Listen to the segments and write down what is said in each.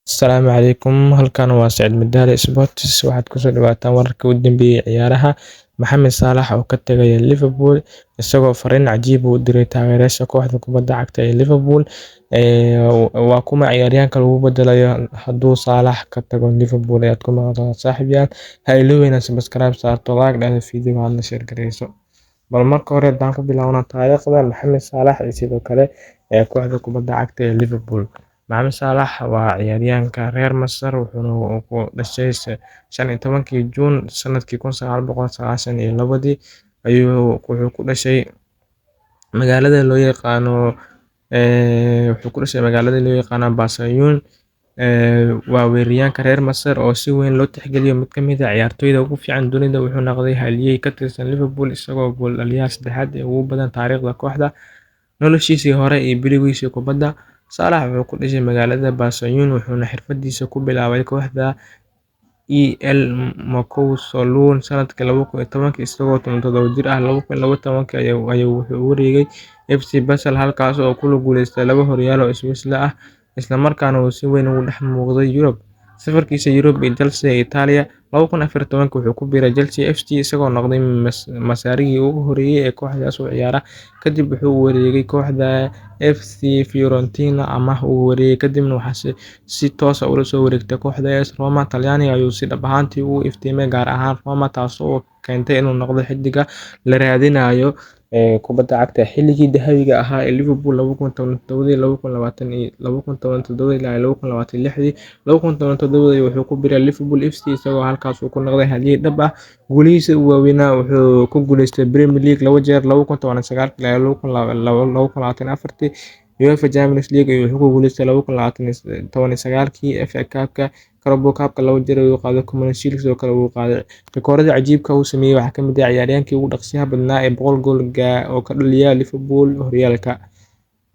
Asalaamu calaykum, halkan waa Saciid Madaale Sports. Waxaad kusoo dhawaataan wararkii ugu dambeeyay ee ciyaaraha. Mohamed Salah oo ka tagaya Liverpool isagoo fariin cajiib ah u diray taageerayaasha kooxda kubadda cagta ee Liverpool. Waa kuma ciyaaryahanka lagu bedelayo hadduu Salah ka tago Liverpool ayaad ku maqan saaxiibayaal. Ha iloobin inaad subscribe saarto, like dhahdo video, aadna share gareyso. Bal marka hore haddaan ku bilaabno taariikhda Mohamed Salah iyo sidoo kale ee kooxda kubadda cagta ee Liverpool. Mohamed Salah waa ciyaaryahanka reer Masar, wuxuuna ku dhashay 15-kii Juun sanadkii 1992 ayuu wuxuu ku dhashay magaalada loo yaqaano wuxuu ku dhashay magaalada loo yaqaano Basayun. Waa weeraryahanka reer Masar oo si weyn loo tixgeliyo mid ka mid ah ciyaartoyda ugu fiican dunida. Wuxuu noqday halyey ka tirsan Liverpool, isagoo gool dhaliyaha saddexaad ee ugu badan taariikhda kooxda. Noloshiisii hore iyo bilowgiisii kubadda. Salah wuxuu ku dhashay magaalada Basayun, wuxuuna xirfadiisa ku bilaabay kooxda EL Mokawloon sanadkii 2010 isagoo 17 jir ah. 2012 ayuu wuxuu u wareegay FC Basel, halkaas oo uu kula guuleystay laba horyaal oo Swiss ah, isla markaana uu si weyn uga dhex muuqday Yurub. Safarkiisa Yurub iyo Chelsea ee Itaaliya. 2014 wuxuu ku biiray Chelsea FC, isagoo noqday Masarigii ugu horreeyay ee kooxdaas u ciyaara. Kadib wuxuu u wareegay kooxda FC Fiorentina amaah ugu wareegay, kadibna waxaa si toos ah ula soo wareegtay kooxda AS Roma. Talyaaniga ayuu si dhab ahaantii ugu iftiimay, gaar ahaan Roma, taasoo keentay inuu noqdo xiddiga la raadinayo ee kubadda cagta xilligii dahabiga ahaa ee Liverpool 2017 2017 ilaa 2026. 2017 wuxuu ku biiray Liverpool FC, isagoo halkaas uu ku noqday halyey dhab ah. Guulihiisa ugu waaweynaa: wuxuu ku guuleystay Premier League laba jeer, 2019 ilaa 2024. UEFA Champions League ayuu wuxuu ku guuleystay 2019-kii, FA Cup-ka, Carabao Cup-ka laba jeer ayuu qaaday, Community Shield sidoo kale wuu qaaday. Rikoorada cajiibka uu sameeyay waxaa ka mid ah ciyaaryahankii ugu dhaqsiyaha badnaa ee 100 gool oo ka dhaliya Liverpool horyaalka.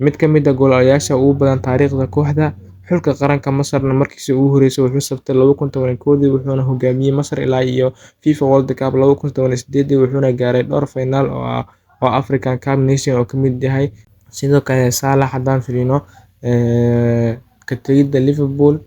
Mid ka mid ah goolayaasha ugu badan taariikhda kooxda. Xulka qaranka Masarna markiisii ugu horeysay wuxuu saftay 2011, wuxuuna hogaamiyay Masar ilaa iyo FIFA World Cup 2018, wuxuuna gaaray dhowr final oo African Cup Nations oo ka mid yahay. Sidoo kale Salah haddaan fiirino ka tagidda Liverpool,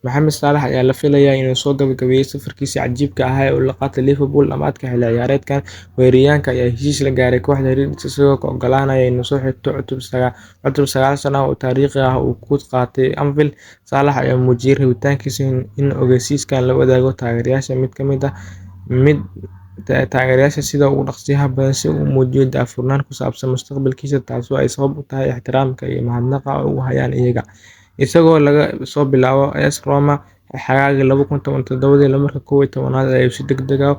Mohamed Salah ayaa la filayaa inuu soo gabagabeeyo safarkiisii cajiibka ahaa ee uu la qaatay Liverpool dhamaadka xilli ciyaareedkan. Weeraryahanka ayaa heshiis la gaaray kooxda Reds, isagoo ka oggolaanaya inuu soo xigto cutub 9 sano ah oo taariikhi ah oo uu ku qaatay Anfield. Salah ayaa muujiyay rabitaankiisa in ogeysiiskan la wadaago taageerayaasha mid ka mid ah mid taageerayaasha sida ugu dhaqsiyaha badan, si uu u muujiyo daahfurnaan ku saabsan mustaqbalkiisa, taasoo ay sabab u tahay ixtiraamka iyo mahadnaqa ay u hayaan iyaga. Isagoo laga soo bilaabo AS Roma xagaagii 2017, lambarka 11aad ayuu si degdeg ah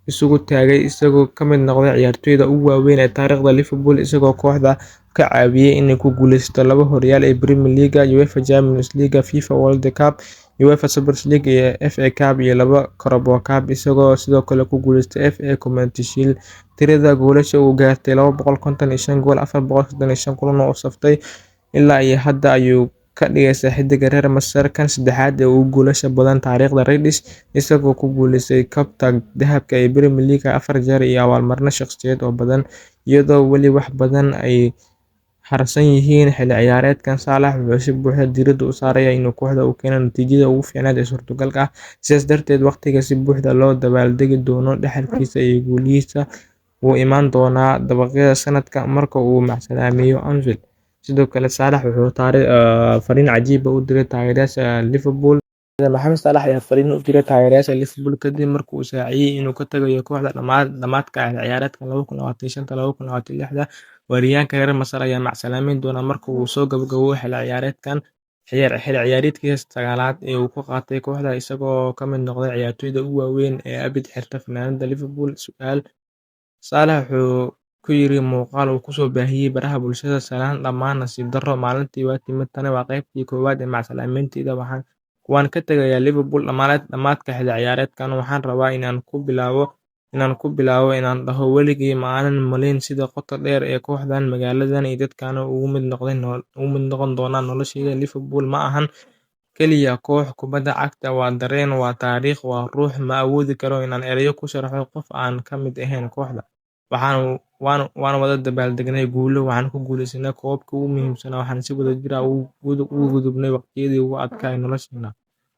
isugu taagay, isagoo ka mid noqday ciyaartoyda ugu waaweyn ee taariikhda Liverpool, isagoo kooxda ka caawiyay inay ku guuleysato laba horyaal ee Premier League, UEFA Champions League, FIFA World Cup, UEFA Super League iyo FA Cup iyo laba Carabao Cup, isagoo sidoo kale ku guuleystay FA Community Shield. Tirada goolasha uu gaartay 255 gool, 435 kulan oo u saftay ilaa iyo hadda ayuu ka dhigaysaa xiddiga reer Masar kan saddexaad ee ugu goolasha badan taariikhda Reds, isagoo ku guuleystay Koobka Dahabka ee Premier League afar jeer iyo abaalmarino shaqsiyeed oo badan. Iyadoo weli wax badan ay harsan yihiin xilli ciyaareedkan, Salah wuxuu si buuxda diiradda u saarayaa inuu kooxda u keeno natiijada ugu fiican ee suurtogalka ah. Sidaas darteed, waqtiga si buuxda loo dabaaldegi doono dhaxalkiisa iyo guulihiisa wuu iman doonaa dabayaaqada sanadkan marka uu macsalaameeyo Anfield. Sidoo kale Salah wuxuu fariin cajiib ah u diray taageerayaasha Liverpool. Mohamed Salah ayaa fariin u diray taageerayaasha Liverpool kadib markii uu shaaciyay inuu ka tagayo kooxda dhamaadka xilli ciyaareedkan 2025-2026. Weeraryahanka reer Masar ayaa macsalaameyn doona marka uu soo gabagaboobo xilli ciyaareedkan, xilli ciyaareedkiisa sagaalaad ee uu ku qaatay kooxda, isagoo ka mid noqday ciyaartoyda ugu waaweyn ee abid xirta funaanadda Liverpool. Su'aal: Salah wuxuu ku yiri muuqaal uu kusoo baahiyay baraha bulshada, "Salaan dhammaan, nasiib darro, maalintii waa timid. Tani waa qaybtii koowaad ee macsalaamayntayda. Waan ka tagayaa Liverpool dhamaadka xilli ciyaareedkan. Waxaan rabaa inaan ku bilaabo inaan dhaho weligay ma aanan malayn sida qoto dheer ee kooxdan, magaaladan iyo dadkan uga mid noqon doonaan noloshayda. Liverpool ma ahan kaliya koox kubadda cagta, waa dareen, waa taariikh, waa ruux. Ma awoodi karo inaan erayo ku sharxo qof aan ka mid ahayn kooxda. Waan wada dabaaldegnay guulo, waxaan ku guuleysanay koobabkii ugu muhiimsanaa, waxaan si wadajir ah uga gudubnay waqtiyadii ugu adkaa ee nolosheena.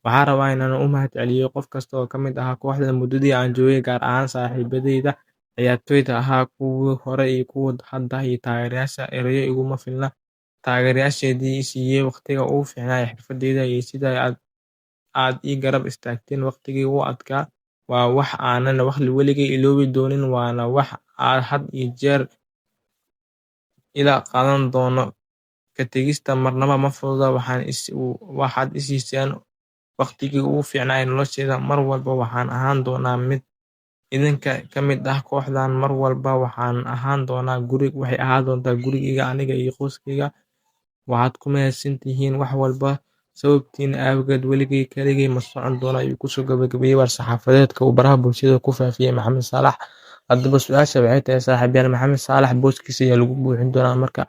Waxaan rabaa inaan u mahadceliyo qof kasta oo ka mid ahaa kooxda muddadii aan joogay, gaar ahaan saaxiibadeyda ciyaartoyda ahaa, kuwii hore iyo kuwa hadda, iyo taageerayaasha. Erayo iguma filna taageeradaydii i siiyay waqtigii ugu fiicnaa ee xirfadeyda iyo sida aad ii garab istaagteen waqtigii ugu adkaa. Waa wax aanan weligay iloobi doonin, waana wax aan had iyo jeer ila qaadan doono. Ka tagista marnaba ma fududa. Waxaad i siiseen waqtigii ugu fiicnaa ee nolosheyda. Mar walba waxaan ahaan doonaa mid idinka ka mid ah. Kooxdan mar walba waxay ahaan doontaa gurigeyga, aniga iyo qoyskeyga. Waxaad ku mahadsantihiin wax walba. Sababtiina awgeed, weligay kaligay ma socon doono, ayuu kusoo gabagabeeyay war-saxaafadeedka uu baraha bulshada ku faafiyay Maxamed Saalax. Haddaba su'aasha waxay tahay, saaxiibayaal, Maxamed Saalax booskiisa ayaa lagu buuxin doonaa? Marka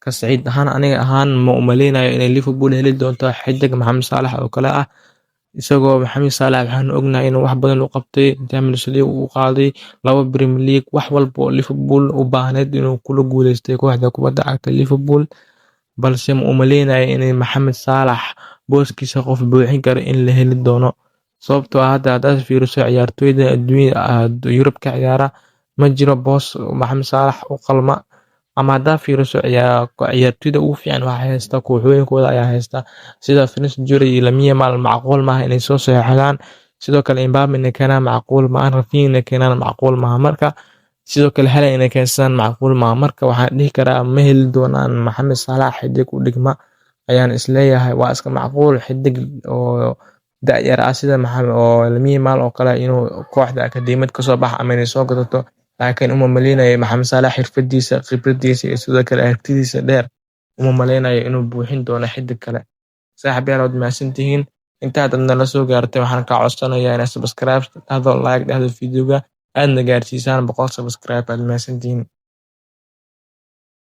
ka Saciid ahaan, aniga ahaan, ma u maleynayo inay Liverpool heli doonto xidig Maxamed Saalax oo kale ah. Isagoo Maxamed Saalax waxaanu ognahay inuu wax badan u qabtay, Champions League uu qaaday, laba Premier League, wax walba oo Liverpool u baahneyd inuu kula guuleystay kooxda kubadda cagta Liverpool. Balse ma u maleynayo inay Maxamed Saalax booskiisa qof buuxin karo in la heli doono, sababtoo ah hadda hadaad fiiriso ciyaartoyda adduunyada Yurub ka ciyaara, ma jiro boos Maxamed Saalax u qalma. Ama haddaad fiiriso ciyaartoyda ugu fiican, waxaa haysta kooxooyinkooda ayaa haysta, sida Vinicius Junior iyo Lamine Yamal. Macquul maaha inay soo saxiixdaan. Sidoo kale Mbappe inay keenaan macquul maaha, Raphinha inay keenaan macquul maaha. Marka sidoo kale Haaland inay keensadaan macquul maaha. Marka waxaan dhihi karaa ma heli doonaan Maxamed Saalax xidig u dhigma ayaan isleeyahay. Waa iska macquul xidig oo da'yar ah sida Maxamed oo Lamine Yamal oo kale inuu kooxda akademiyad kasoo baxa ama inay soo gadato, laakiin uma maleynayo Maxamed Saalax xirfadiisa, khibradiisa iyo sidoo kale aragtidiisa dheer, uma maleynayo inuu buuxin doono xidig kale. Saaxiibayaal, waad mahadsantihiin intaad nala soo gaartay. Waxaan kaa codsanayaa inaad subscribe dhahdo, like dhahdo videoga, aadna gaarsiisaan 100 subscribe. Aad mahadsantihiin.